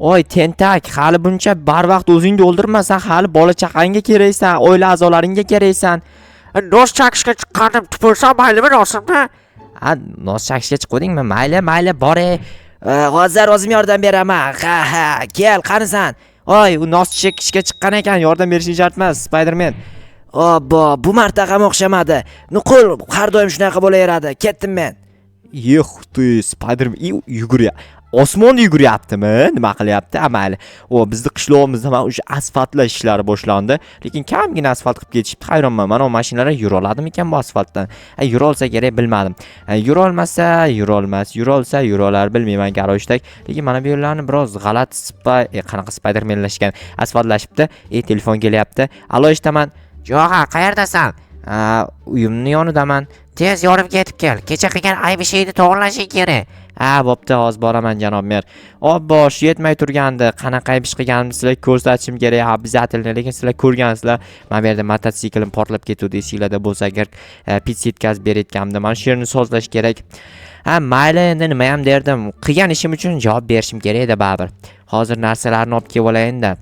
Oy, tentak, hali buncha barvaqt o'zingni o'ldirmasan, hali bola chaqangga keraksan, oila a'zolaringga keraksan. Nos chakishga chiqqanim, tupursam maylimi nosimni? Ha, nos chakishga chiqdingmi? Mayli, mayli, bor. Hozir o'zim yordam beraman. Ha, ha, kel, qanisan? Oy, u nos chekishga chiqqan ekan, yordam berishing shart emas, Spiderman. Obbo, bu marta ham o'xshamadi. Nuqul har doim shunaqa bo'laveradi. Ketdim men. Yeh, ты, Spiderman yuguryapti. Osmonda yuguryaptimi? Nima qilyapti? Ha, mayli. O, bizni qishlog'imizda mana o'sha asfaltlash ishlari boshlandi. Lekin kamgina asfalt qilib ketishibdi. Hayronman. Mana bu mashinalar yura oladimikan bu asfaltdan? Ha, yura olsa kerak, bilmadim. Ha, yura olmasa, yura olmas, yura olsa yura olar, bilmayman, короче так. Lekin mana bu yerlarni biroz g'alati qanaqa Spidermanlashgan, asfaltlashibdi. E, telefon kelyapti. Alo, eshitaman. Jo'g'a, qayerdasan? Ha, uyimni yonidaman. Tez yonimga yetib kel. Kecha qilgan ayb ishingni to'g'rilashing kerak. Ha, bo'pti, hozir boraman, janob mer. Obbo, shu yetmay turgandi. Qanaqa ayb ish qilganimni sizlarga ko'rsatishim kerak, обязательно. Lekin sizlar ko'rgansizlar, mana bu yerda mototsiklim portlab ketuvdi, esinglarda bo'lsa agar, pitsa yetkazib berayotganimda. Mana shu yerni sozlash kerak. Ha, mayli, endi nima ham derdim. Qilgan ishim uchun javob berishim kerak edi baribir. Hozir narsalarni olib kelib olayinda.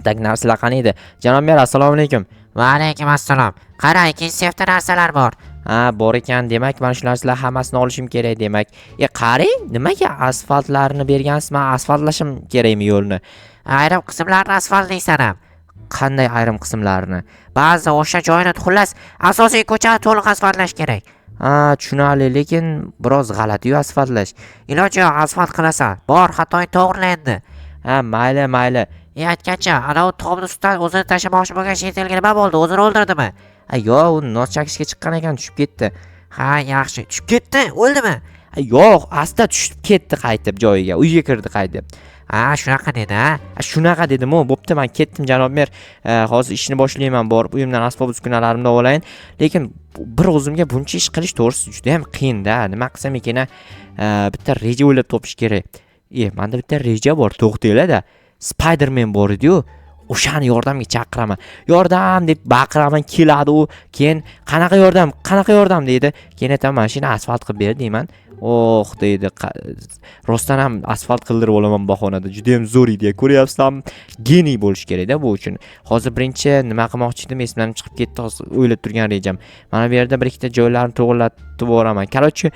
Так, narsalar qani edi? Janob mer, assalomu alaykum. Va alaykum assalom. Qara, ikkinchi sefda narsalar bor. Ha, bor ekan. Demak, mana shu narsalar hammasini olishim kerak, demak. E, qarang, nimaga asfaltlarni bergansiz? Men asfaltlashim kerakmi yo'lni? Ayrim qismlarni asfaltlaysan ham. Qanday ayrim qismlarini? Ba'zi o'sha joyini, xullas, asosiy ko'chani to'liq asfaltlash kerak. Ha, tushunarli, lekin biroz g'alati-yu asfaltlash. Iloji yo'q, asfalt qilasan. Bor, xatoing to'g'rila endi. Ha, mayli, mayli. E, aytgancha, anavi tomni ustidan o'zini tashlamoqchi bo'lgan chet elga nima bo'ldi? O'zini o'ldirdimi? Ha, yo'q, u nos chakishga chiqqan ekan, tushib ketdi. Ha, yaxshi. Tushib ketdi, o'ldimi? Ha, yo'q, asta tushib ketdi qaytib joyiga, uyga kirdi qaytib. Ha, shunaqa dedi, ha? Ha, shunaqa dedim-u. Bo'pti, men ketdim, janob mer. Hozir ishni boshlayman, borib uyimdan asbob uskunalarimni olayin. Lekin bir o'zimga buncha ish qilish to'g'risi juda ham qiyin-da. Nima qilsam ekan, a? Bitta reja o'ylab topish kerak. E, menda bitta reja bor, to'xtanglar-da. Spiderman bor edi-yu. O'shani yordamga chaqiraman. "Yordam!" deb baqiraman, keladi u. Keyin "Qanaqa yordam? Qanaqa yordam?" deydi. Keyin aytaman, "Mana shuni asfalt qilib ber" deyman. Oh deydi. Rostdan ham asfalt qildirib olaman bahonada. Juda ham zo'r ideya. Ko'ryapsizlarmi? Geniy bo'lish kerakda bu uchun. Hozir birinchi nima qilmoqchi edim, esimdan chiqib ketdi hozir o'ylab turgan rejam. Mana bu yerda bir ikkita joylarni to'g'irlatib yuboraman. Короче,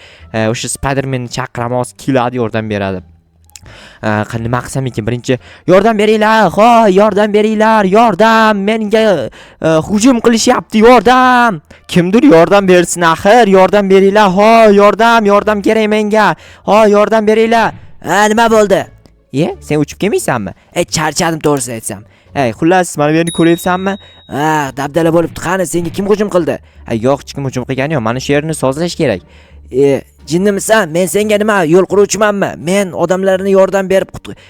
o'sha Spidermanni chaqiraman, hozir keladi, yordam beradi. Nima qilsam ekan birinchi? Yordam beringlar, hoy, yordam beringlar, yordam, menga hujum qilishyapti, yordam! Kimdir yordam bersin axir, yordam beringlar, hoy, yordam, yordam kerak menga. Hoy, yordam beringlar. Ha, nima bo'ldi? E, sen uchib kelmaysanmi? E, charchadim, to'g'risini aytsam. Ey, xullas, mana bu yerni ko'ryapsanmi? Ha, dabdala bo'libdi. Qani, senga kim hujum qildi? Ha, yo'q, hech kim hujum qilgani yo'q. Mana shu yerni sozlash kerak. E, jinnimisan? Men senga nima, yo'l quruvchimanmi? Men odamlarni yordam berib,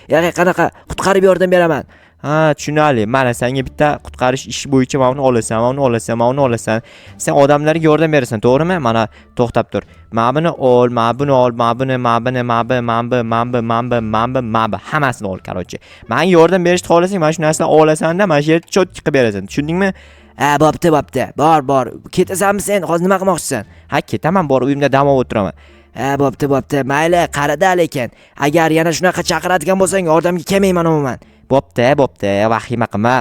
ya'ni qanaqa qutqarib yordam beraman. Ha, tushunarli. Mana senga bitta qutqarish ishi bo'yicha mana uni olasan, mana uni olasan, mana uni olasan. Sen odamlarga yordam berasan, to'g'rimi? Mana, to'xtab tur. Mana buni ol, mana buni ol, mana buni, mana buni, mana bu, mana bu, mana bu, mana bu, mana bu, mana bu, hammasini ol, короче. Menga yordam berishni xohlasang, mana shu narsani olasan-da, mana shu yerda чётко qilib berasan. Tushundingmi? Ha, bo'pti, bo'pti. Bor, bor. Ketasanmi sen? Hozir nima qilmoqchisan? Ha, ketaman, borib uyimda dam olib o'tiraman. Ha, bo'pti, bo'pti. Mayli, qarada lekin. Agar yana shunaqa chaqiradigan bo'lsang, yordamga kelmayman umuman. Bo'pti, bo'pti, vahima qilma.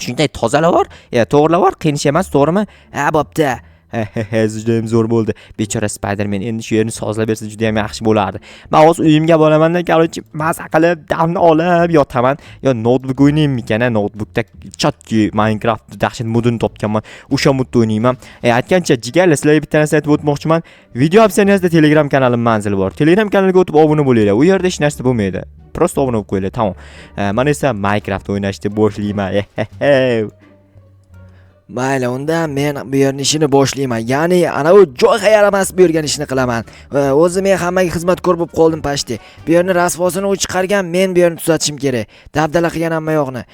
Shunday tozalab bor, to'g'rilab bor, qiyin ish emas, to'g'rimi? Ha, bo'pti. Juda ham zo'r bo'ldi. Bechora Spiderman endi shu yerni sozlab bersa juda ham yaxshi bo'lardi. Men hozir uyimga boraman-da, короче, maza qilib damni olib yotaman. Yo noutbuk o'ynaymikan, a? Noutbukda чётки Minecraft dahshat modini topganman. O'sha modda o'ynayman. E, aytgancha, jigarlar, sizlarga bitta narsa aytib o'tmoqchiman. Video описание sida Telegram kanalim manzili bor. Telegram kanaliga o'tib obuna bo'linglar. U yerda hech narsa bo'lmaydi. Просто obuna bo'lib qo'yinglar, tamom. Men esa Minecraft o'ynashni boshlayman. Mayli, unda men bu yerni ishini boshlayman. Ya'ni ana u joy yaramas bu yerga ishini qilaman. O'zi men hammaga xizmatkor bo'lib qoldim почти. Bu yerni rasvosini u chiqargan, men bu yerni tuzatishim kerak. Dabdala qilgan hamma yoqni.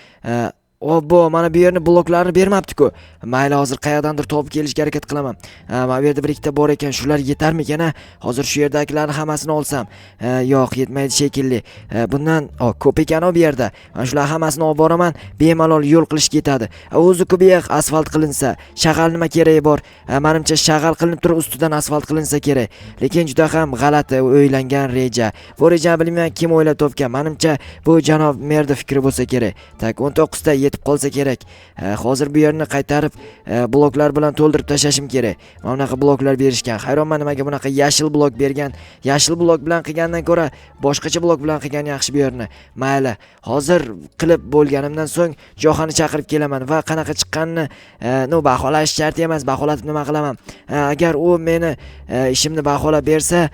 Obbo, mana bu yerni bloklarni bermabdi-ku. Mayli, hozir qayerdandir topib kelishga harakat qilaman. Mana bu yerda bir ikkita bor ekan, shular yetarmikan a? Hozir shu yerdagilarni hammasini olsam. Yo'q, yetmaydi shekilli. Bundan ko'p ekan bu yerda. Mana shular hammasini olib boraman, bemalol yo'l qilish ketadi. O'zi-ku bu yer asfalt qilinsa, shag'al nima keragi bor? Manimcha shag'al qilinib turib ustidan asfalt qilinsa kerak. Lekin juda ham g'alati o'ylangan reja. Bu rejani bilmayman kim o'ylab topgan. Manimcha bu janob merni fikri bo'lsa kerak. Так, 19 ta yetib qolsa kerak. Hozir bu yerni qaytarib bloklar bilan to'ldirib tashlashim kerak. Mana bunaqa bloklar berishgan. Hayronman nimaga bunaqa yashil blok bergan. Yashil blok bilan qilgandan ko'ra boshqacha blok bilan qilgan yaxshi bu yerni. Mayli, hozir qilib bo'lganimdan so'ng Johani chaqirib kelaman va qanaqa chiqqanini ну baholash shart emas, baholatib nima qilaman. Agar u meni ishimni baholab bersa,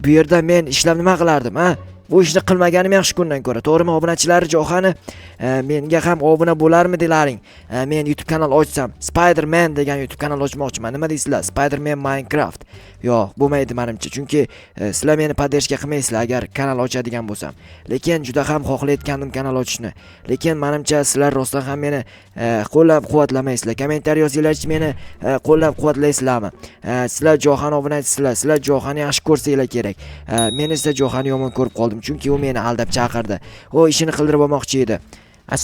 bu yerda men ishlab nima qilardim, ha? Bu ishni qilmaganim yaxshi kundan ko'ra. To'g'rimi, obunachilari Johani menga ham obuna bo'larmidilaring? Men YouTube kanal ochsam, Spider-Man degan YouTube kanal ochmoqchiman. Nima deysizlar? Spider-Man Minecraft. Yo'q, bo'lmaydi menimcha. Chunki sizlar meni поддержка qilmaysizlar agar kanal ochadigan bo'lsam. Lekin juda ham xohlayotgandim kanal ochishni. Lekin menimcha sizlar rostdan ham meni qo'llab-quvvatlamaysizlar. Kommentariy yozinglarchi, meni qo'llab-quvvatlaysizlarmi? Sizlar Johan obunachisizlar. Sizlar Johanni yaxshi ko'rsanglar kerak. Men esa Johanni yomon ko'rib qoldim, chunki u meni aldab chaqirdi. U ishini qildirib olmoqchi edi.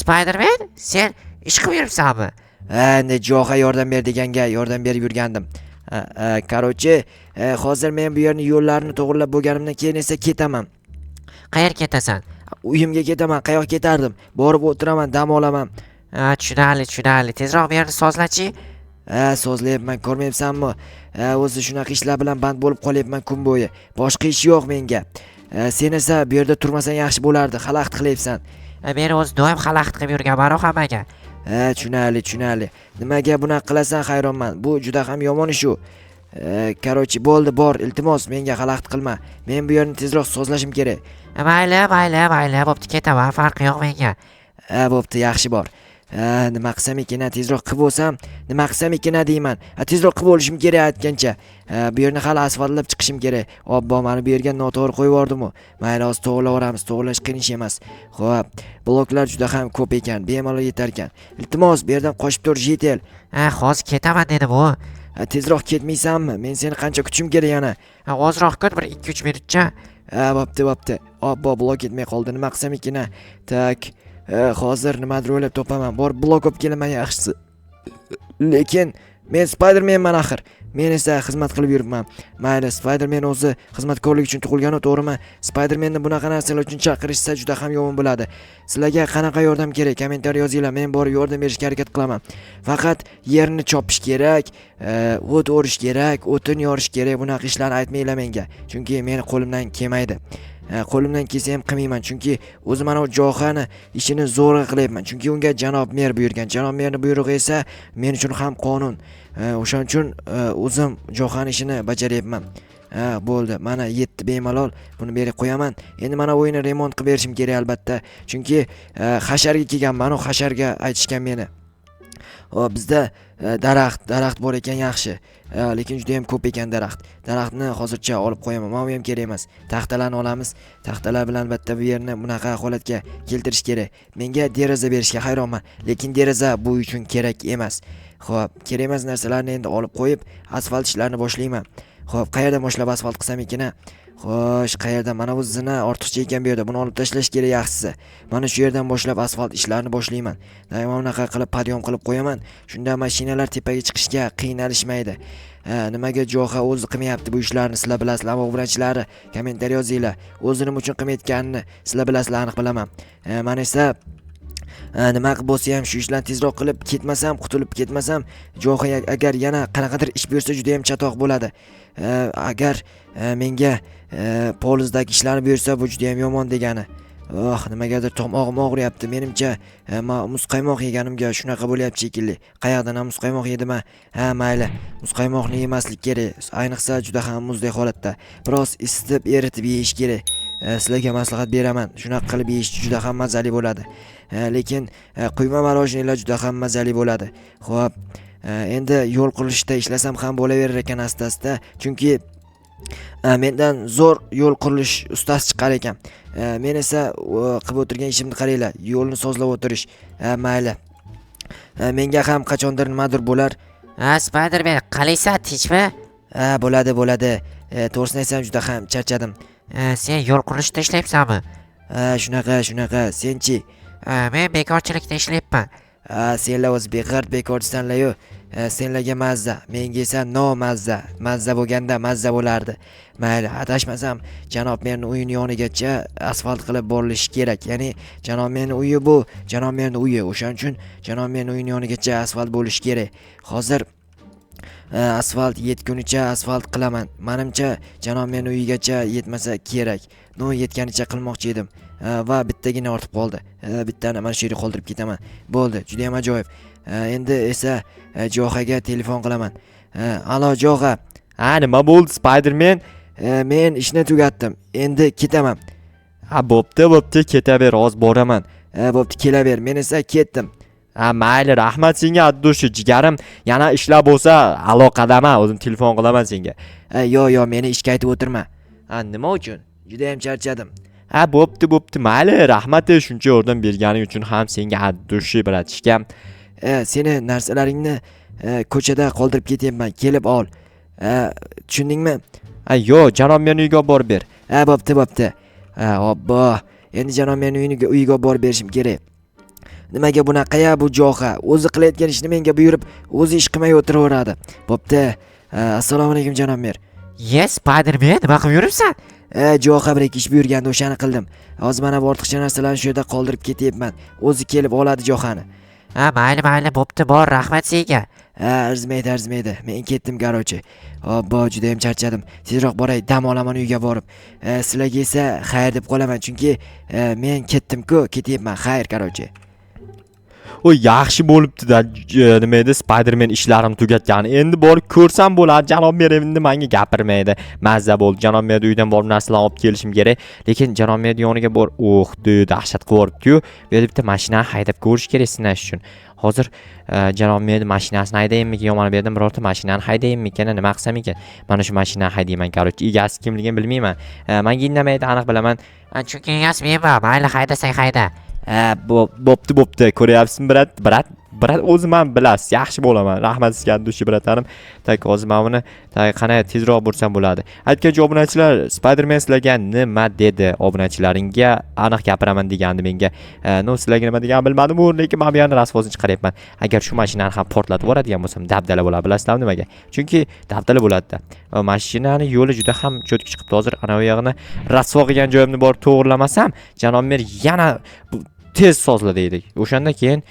Spiderman, sen ish qilib yuribsanmi? Ha, endi Joha yordam ber deganga yordam berib yurgandim. Короче, hozir men bu yerni yo'llarini to'g'rilab bo'lganimdan keyin esa ketaman. Qayerga ketasan? Uyimga ketaman, qayoqqa ketardim? Borib o'tiraman, dam olaman. Ha, tushunarli, tushunarli. Tezroq bu yerni sozlachi. Ha, sozlayapman, ko'rmayapsanmi? Ha, o'zi shunaqa ishlar bilan band bo'lib qolyapman kun bo'yi. Boshqa ish yo'q menga. Sen esa bu yerda turmasang yaxshi bo'lardi, xalaqit qilyapsan. Men o'zi doim xalaqit qilib yurganman hammaga. Ha, tushunarli, tushunarli. Nimaga bunaqa qilasan, hayronman. Bu juda ham yomon ish u. Короче, bo'ldi, bor, iltimos, menga xalaqit qilma. Men bu yerni tezroq sozlashim kerak. Mayli, mayli, mayli, bo'pti, ketaman, farqi yo'q menga. Ha, bo'pti, yaxshi bor. Ha, nima qilsam ekan, tezroq qilib bo'lsam, nima qilsam ekan deyman. Ha, tezroq qilib olishim kerak aytgancha. Ha, bu yerni hali asfaltlab chiqishim kerak. Obbo, mana bu yerga noto'g'ri qo'yib yubordim-u. Mayli, hozir to'g'rilab yuboramiz, to'g'rilash qiyin ish emas. Xo'p, bloklar juda ham ko'p ekan, bemalol yetar ekan. Iltimos, bu yerdan qochib tur, житель. Ha, hozir ketaman dedim u. Ha, tezroq ketmaysanmi? Men seni qancha kutishim kerak yana? Ha, ozroq kut, bir 2-3 minutcha. Ha, bo'pti, bo'pti. Obbo, blok yetmay qoldi. Nima qilsam ekan? Так, hozir nimadir o'ylab topaman. Borib blok olib kelaman yaxshisi. Lekin men Spider-Manman axir. Men esa xizmat qilib yuribman. Mayli, Spider-Man o'zi xizmatkorlik uchun tug'ilgan-u, to'g'rimi? Spider-Manni bunaqa narsalar uchun chaqirishsa juda ham yomon bo'ladi. Sizlarga qanaqa yordam kerak? Kommentariy yozinglar. Men borib yordam berishga harakat qilaman. Faqat yerni chopish kerak, o't o'rish kerak, o'tin yorish kerak. Bunaqa ishlarni aytmanglar menga. Chunki meni qo'limdan kelmaydi. Qo'limdan kelsa ham qilmayman, chunki o'zi mana u Johani ishini zo'rg'a qilyapman. Chunki unga janob mer buyurgan. Janob merni buyrug'i esa men uchun ham qonun. O'shaning uchun o'zim Johani ishini bajaryapman. Ha, bo'ldi. Mana yetdi bemalol. Buni berib qo'yaman. Endi mana o'yinni remont qilib berishim kerak albatta. Chunki hasharga kelganman, u hasharga aytishgan meni. Hop, bizda daraxt bor ekan, yaxshi. Lekin juda ham ko'p ekan daraxt. Daraxtni hozircha olib qo'yaman. Mana bu ham kerak emas. Taxtalarni olamiz. Taxtalar bilan albatta bu yerni bunaqa holatga keltirish kerak. Menga deraza berishga hayronman, lekin deraza bu uchun kerak emas. Xo'p, kerak emas narsalarni endi olib qo'yib, asfalt ishlarini boshlayman. Xo'p, qayerdan boshlab asfalt qilsam ekan? Xo'sh, qayerdan? Mana bu zina ortiqcha ekan bu yerda. Buni olib tashlash kerak yaxshisi. Mana shu yerdan boshlab asfalt ishlarini boshlayman. Doimo bunaqa qilib подъём qilib qo'yaman. Shunda mashinalar tepaga chiqishga qiynalishmaydi. Ha, nimaga Joha o'zi qilmayapti bu ishlarni sizlar bilasizlar, obunachilari kommentariy yozinglar. O'zi nima uchun qilmayotganini sizlar bilasizlar, aniq bilaman. Ha, mana esa nima qilib bo'lsa ham shu ishlarni tezroq qilib ketmasam, qutulib ketmasam, Joha agar yana qanaqadir ish buyursa juda ham chatoq bo'ladi. Agar menga polizdagi ishlarni buyursa, bu juda ham yomon degani. Oh, nimagadir tomog'im og'riyapti. Menimcha, ma muzqaymoq yeganimga shunaqa bo'lyapti shekilli. Qayerdan ham muzqaymoq yedim-a? Ha, mayli. Muzqaymoqni yemaslik kerak. Ayniqsa juda ham muzdek holatda. Biroz isitib, eritib yeyish kerak. Sizlarga maslahat beraman. Shunaqa qilib yeyish juda ham mazali bo'ladi. Lekin quyma мороженое lar juda ham mazali bo'ladi. Xo'p, endi yo'l qurilishida ishlasam ham bo'laverar ekan asta-asta. Chunki mendan zo'r yo'l qurilish ustasi chiqar ekan. Men esa qilib o'tirgan ishimni qaranglar, yo'lni sozlab o'tirish. Mayli. Menga ham qachondir nimadir bo'lar. Ha, Spiderman, qalaysan, tinchmi? Ha, bo'ladi, bo'ladi. To'g'risini aytsam, juda ham charchadim. Sen yo'l qurilishida ishlayapsanmi? Ha, shunaqa, shunaqa. Senchi? Men bekorchilikda ishlayapman. Ha, senlar o'zi beg'art bekorchisanlar-yu. Senlarga mazza, menga esa no mazza. Mazza bo'lganda mazza bo'lardi. Mayli, adashmasam, janob merni uyini yonigacha asfalt qilib borilishi kerak. Ya'ni janob merni uyi, bu janob merni uyi. O'shaning uchun janob merni uyini yonigacha asfalt bo'lishi kerak. Hozir asfalt yetgunicha asfalt qilaman. Manimcha, janob merni uyigacha yetmasa kerak. Ну, yetganicha qilmoqchi edim. Va bittagina ortib qoldi. Bittani mana shu yerga qoldirib ketaman. Bo'ldi, juda ham ajoyib. Endi esa Johaga telefon qilaman. Alo, Joha. Ha, nima bo'ldi, Spiderman? Men ishni tugatdim. Endi ketaman. Ha, bo'pti, bo'pti, ketaver, hozir boraman. Bo'pti, kelaver. Men esa ketdim. Ha, mayli, rahmat senga, от души, jigarim. Yana ishlar bo'lsa, aloqadaman, o'zim telefon qilaman senga. Yo, yo, meni ishga aytib o'tirma. Ha, nima uchun? Juda ham charchadim. Ha, bo'pti, bo'pti, mayli, rahmat shuncha yordam berganing uchun ham senga, от души, братишка m. Seni narsalaringni ko'chada qoldirib ketyapman. Kelib ol. Tushundingmi? Ha, yo'q, janob meni uyga olib borib ber. Ha, bo'pti, bo'pti. Ha, obbo. Endi janob meni uyiga olib borib berishim kerak. Nimaga bunaqa-ya bu Joha? O'zi qilayotgan ishini menga buyurib, o'zi ish qilmay o'tiraveradi. Bo'pti. Ha, assalomu alaykum, janob mer. Ye, Spiderman, nima qilib yuribsan? Joha bir ikki ish buyurganda o'shani qildim. Hozir mana bu ortiqcha narsalarni shu yerda qoldirib ketyapman. O'zi kelib oladi Johani. Ha, mayli, mayli, bo'pti, bor, rahmat senga. Ha, arzimaydi, arzimaydi. Men ketdim, короче. Obbo, juda ham charchadim. Tezroq boray, dam olaman uyga borib. Sizlarga esa xayr deb qolaman, chunki men ketdim-ku, ketyapman. Xayr, короче. O, yaxshi bo'libdi-da, nima edi, Spiderman ishlarimni tugatgani. Endi borib ko'rsam bo'ladi, janob mer endi menga gapirmaydi. Mazza bo'ldi. Janob merni uydan borib narsalarni olib kelishim kerak. Lekin janob merni yoniga bor, oh, dahshat qilib yuboribdi-yu. Bu yerda bitta mashinani haydab ko'rish kerak sinash uchun. Hozir janob merni mashinasini haydayinmikin yo mana bu yerdan birorta mashinani haydayinmikin, nima qilsam ekan? Mana shu mashinani haydayman, короче. Egasi kimligini bilmayman. Menga indamaydi, aniq bilaman. Ha, chunki egasi menman. Mayli, haydasang hayda. Ha, bo'pti, bo'pti. Ko'ryapsizmi, брат? Брат, брат, o'zim ham bilasiz, yaxshi bo'laman. Rahmat sizga, от души, братан im. Так, hozir mana buni, так, qanday tezroq bursam bo'ladi. Aytgancha, obunachilar, Spiderman sizlarga nima dedi? Obunachilaringga aniq gapiraman degandi menga. Ну, sizlarga nima deganini bilmadim, lekin men bu yerni rasvosini chiqaryapman. Agar shu mashinani ham portlatib yuboradigan bo'lsam, dabdala bo'ladi, bilasizlarmi nimaga? Chunki dabdala bo'ladi-da. Mashinani yo'li juda ham cho'tka chiqibdi hozir. Ana u yog'ini rasvo qilgan joyimni borib to'g'rilamasam, janob mer yana tez sozla deydi. O'shanda keyin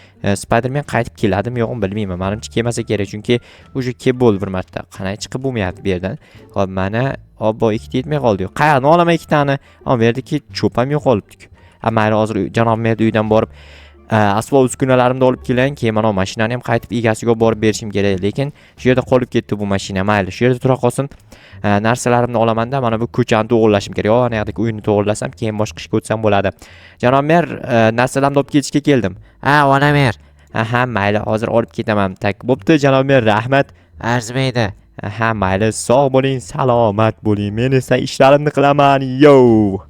Spiderman qaytib keladimi, yo'qmi bilmayman. Menimcha, kelmasa kerak, chunki уже kelib bo'ldi bir marta. Qanday chiqib bo'lmayapti bu yerdan. Hop, mana, obbo, ikkita yetmay qoldi. Qayerdan olaman ikkitani? Ha, bu yerdagi cho'p ham yo'qolibdi. Ha, mayli, hozir janob merni uydan borib asbob uskunalarimni olib kelayin, keyin mana bu mashinani ham qaytib egasiga olib borib berishim kerak. Lekin shu yerda qolib ketdi bu mashina. Mayli, shu yerda tura qolsin. Narsalarimni olamanda, mana bu ko'chani to'g'irlashim kerak. Yo, ana yoqdagi uyni to'g'irlasam, keyin boshqa ishga o'tsam bo'ladi. Janob mer, narsalarimni olib ketishga keldim. Ha, olaver. Aha, mayli, hozir olib ketaman. Так, bo'pti, janob mer, rahmat. Arzimaydi. Aha, mayli, sog' bo'ling, salomat bo'ling. Men esa ishlarimni qilaman. Yo.